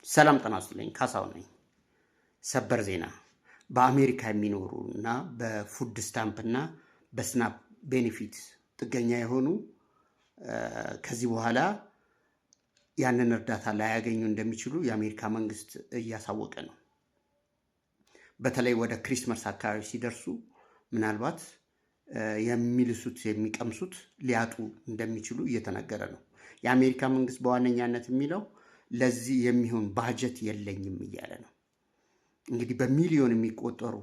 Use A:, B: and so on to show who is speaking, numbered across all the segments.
A: ሰላም ጤና ይስጥልኝ። ካሳሁን ነኝ። ሰበር ዜና፣ በአሜሪካ የሚኖሩ እና በ food stamp እና በ SNAP benefit ጥገኛ የሆኑ ከዚህ በኋላ ያንን እርዳታ ላያገኙ እንደሚችሉ የአሜሪካ መንግስት እያሳወቀ ነው። በተለይ ወደ Christmas አካባቢ ሲደርሱ ምናልባት የሚልሱት የሚቀምሱት ሊያጡ እንደሚችሉ እየተነገረ ነው። የአሜሪካ መንግስት በዋነኛነት የሚለው ለዚህ የሚሆን ባጀት የለኝም እያለ ነው። እንግዲህ በሚሊዮን የሚቆጠሩ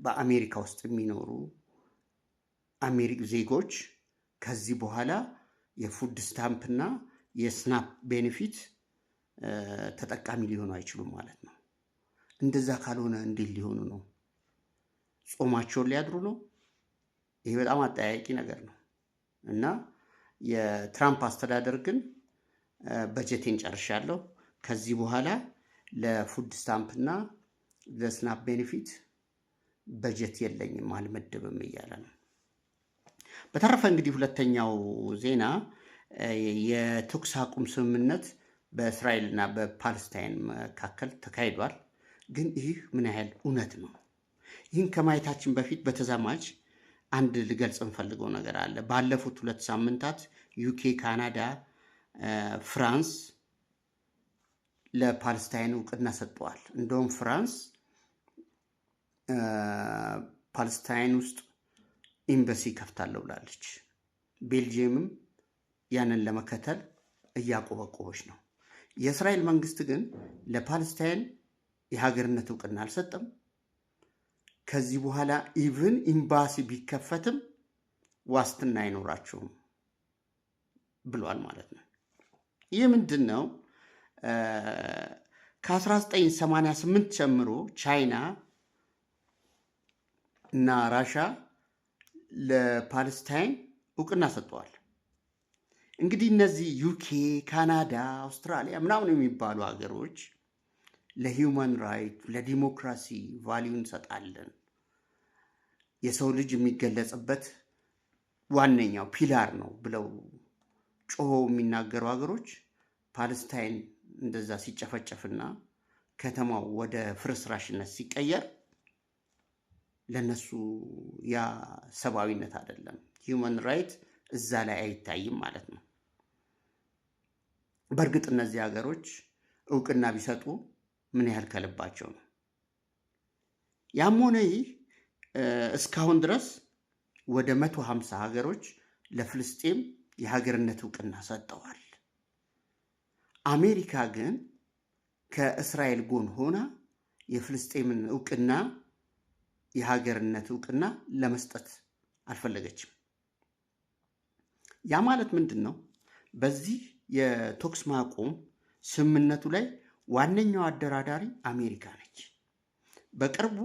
A: በአሜሪካ ውስጥ የሚኖሩ አሜሪክ ዜጎች ከዚህ በኋላ የ food stamp እና የ SNAP benefit ተጠቃሚ ሊሆኑ አይችሉም ማለት ነው። እንደዛ ካልሆነ እንዴት ሊሆኑ ነው? ጾማቸውን ሊያድሩ ነው? ይሄ በጣም አጠያያቂ ነገር ነው። እና የትራምፕ አስተዳደር ግን በጀቴን ጨርሻለሁ፣ ከዚህ በኋላ ለ food stamp እና ለ SNAP benefit በጀት የለኝም፣ አልመድብም እያለ ነው። በተረፈ እንግዲህ ሁለተኛው ዜና የተኩስ አቁም ስምምነት በእስራኤል እና በፓለስታይን መካከል ተካሂዷል። ግን ይህ ምን ያህል እውነት ነው? ይህን ከማየታችን በፊት በተዛማጅ አንድ ልገልጽ የምፈልገው ነገር አለ። ባለፉት 2 ሳምንታት UK፣ ካናዳ፣ ፍራንስ ለፓለስታይን እውቅና ሰጥተዋል። እንደውም ፍራንስ ፓለስታይን ውስጥ ኤምባሲ ከፍታለሁ ብላለች። ቤልጅየምም ያንን ለመከተል እያቆበቆበች ነው። የእስራኤል መንግስት ግን ለፓለስታይን የሀገርነት እውቅና አልሰጠም። ከዚህ በኋላ even ኤምባሲ ቢከፈትም ዋስትና አይኖራቸውም ብሏል ማለት ነው። ይህ ምንድን ነው? ከ1988 ጀምሮ ቻይና እና ራሻ ለፓለስታይን እውቅና ሰጥተዋል። እንግዲህ እነዚህ UK፣ ካናዳ፣ አውስትራሊያ ምናምን የሚባሉ ሀገሮች ለ human right፣ ለዲሞክራሲ value እንሰጣለን፣ የሰው ልጅ የሚገለጽበት ዋነኛው pillar ነው ብለው ጮኸው የሚናገሩ ሀገሮች ፓለስታይን እንደዛ ሲጨፈጨፍና ከተማው ወደ ፍርስራሽነት ሲቀየር ለነሱ ያ ሰብአዊነት አይደለም። Human right እዛ ላይ አይታይም ማለት ነው። በእርግጥ እነዚህ ሀገሮች እውቅና ቢሰጡ ምን ያህል ከልባቸው ነው? ያም ሆነ ይህ እስካሁን ድረስ ወደ 150 ሀገሮች ለፍልስጤም የሀገርነት እውቅና ሰጥተዋል። አሜሪካ ግን ከእስራኤል ጎን ሆና የፍልስጤምን እውቅና፣ የሀገርነት እውቅና ለመስጠት አልፈለገችም። ያ ማለት ምንድን ነው? በዚህ የተኩስ ማቆም ስምምነቱ ላይ ዋነኛው አደራዳሪ አሜሪካ ነች። በቅርቡ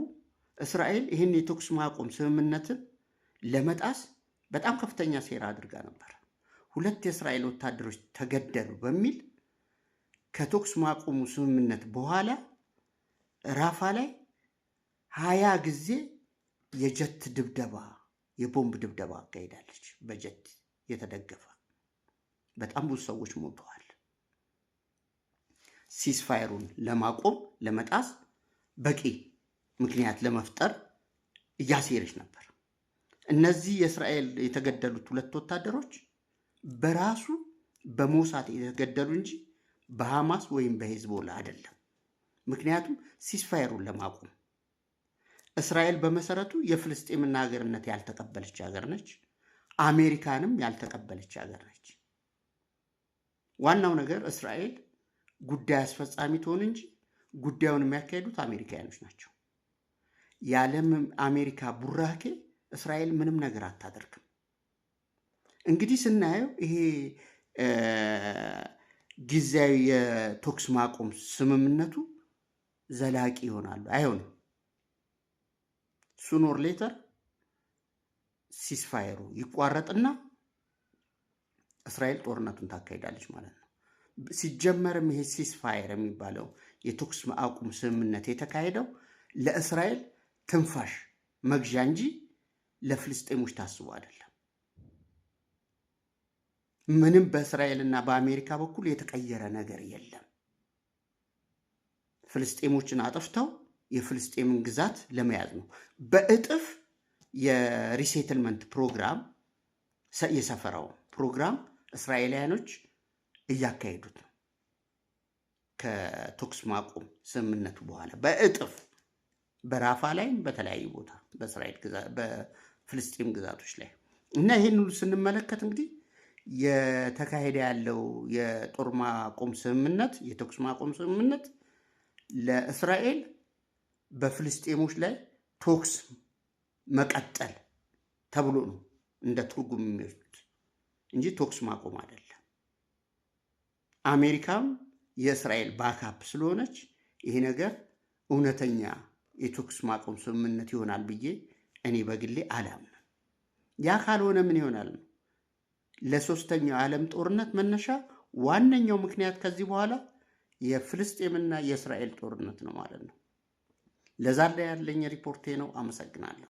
A: እስራኤል ይህን የተኩስ ማቆም ስምምነትን ለመጣስ በጣም ከፍተኛ ሴራ አድርጋ ነበር። ሁለት የእስራኤል ወታደሮች ተገደሉ በሚል ከተኩስ ማቆሙ ስምምነት በኋላ ራፋ ላይ 20 ጊዜ የጀት ድብደባ፣ የቦምብ ድብደባ አካሂዳለች። በጀት የተደገፈ በጣም ብዙ ሰዎች ሞተዋል። Ceasefire ኡን ለማቆም፣ ለመጣስ በቂ ምክንያት ለመፍጠር እያሴረች ነበር። እነዚህ የእስራኤል የተገደሉት ሁለት ወታደሮች በራሱ በሞሳድ የተገደሉ እንጂ በሐማስ ወይም በሄዝቦላ አይደለም። ምክንያቱም ceasefire ኡን ለማቆም እስራኤል በመሰረቱ የፍልስጤምና ሀገርነት ያልተቀበለች ሀገር ነች። አሜሪካንም ያልተቀበለች ሀገር ነች። ዋናው ነገር እስራኤል ጉዳይ አስፈጻሚ ትሆን እንጂ ጉዳዩን የሚያካሂዱት አሜሪካውያኖች ናቸው። ያለም አሜሪካ ቡራኬ እስራኤል ምንም ነገር አታደርግም። እንግዲህ ስናየው ይሄ ጊዜያዊ የተኩስ ማቆም ስምምነቱ ዘላቂ ይሆናሉ? አይሆንም። Sooner or later ceasefire ኡ ይቋረጥና እስራኤል ጦርነቱን ታካሂዳለች ማለት ነው። ሲጀመርም ይሄ ceasefire የሚባለው የተኩስ አቁም ስምምነት የተካሄደው ለእስራኤል ትንፋሽ መግዣ እንጂ ለፍልስጤሞች ታስቦ አይደለም። ምንም በእስራኤል እና በአሜሪካ በኩል የተቀየረ ነገር የለም። ፍልስጤሞችን አጥፍተው የፍልስጤምን ግዛት ለመያዝ ነው። በእጥፍ የ resettlement ፕሮግራም፣ የሰፈራው ፕሮግራም እስራኤላውያኖች እያካሄዱት ነው። ከተኩስ ማቆም ስምምነቱ በኋላ በእጥፍ በራፋ ላይም በተለያዩ ቦታ በእስራኤል በፍልስጤም ግዛቶች ላይ። እና ይህን ሁሉ ስንመለከት እንግዲህ የተካሄደ ያለው የጦር ማቆም ስምምነት፣ የተኩስ ማቆም ስምምነት ለእስራኤል በፍልስጤሞች ላይ ተኩስ መቀጠል ተብሎ ነው እንደ ትርጉም የሚወስዱት እንጂ ተኩስ ማቆም አይደለም። አሜሪካም የእስራኤል backup ስለሆነች ይሄ ነገር እውነተኛ የተኩስ ማቆም ስምምነት ይሆናል ብዬ እኔ በግሌ አላምንም። ያ ካልሆነ ምን ይሆናል ነው? ለሶስተኛው የዓለም ጦርነት መነሻ ዋነኛው ምክንያት ከዚህ በኋላ የፍልስጤምና የእስራኤል ጦርነት ነው ማለት ነው። ለዛሬ ያለኝ ሪፖርቴ ነው። አመሰግናለሁ።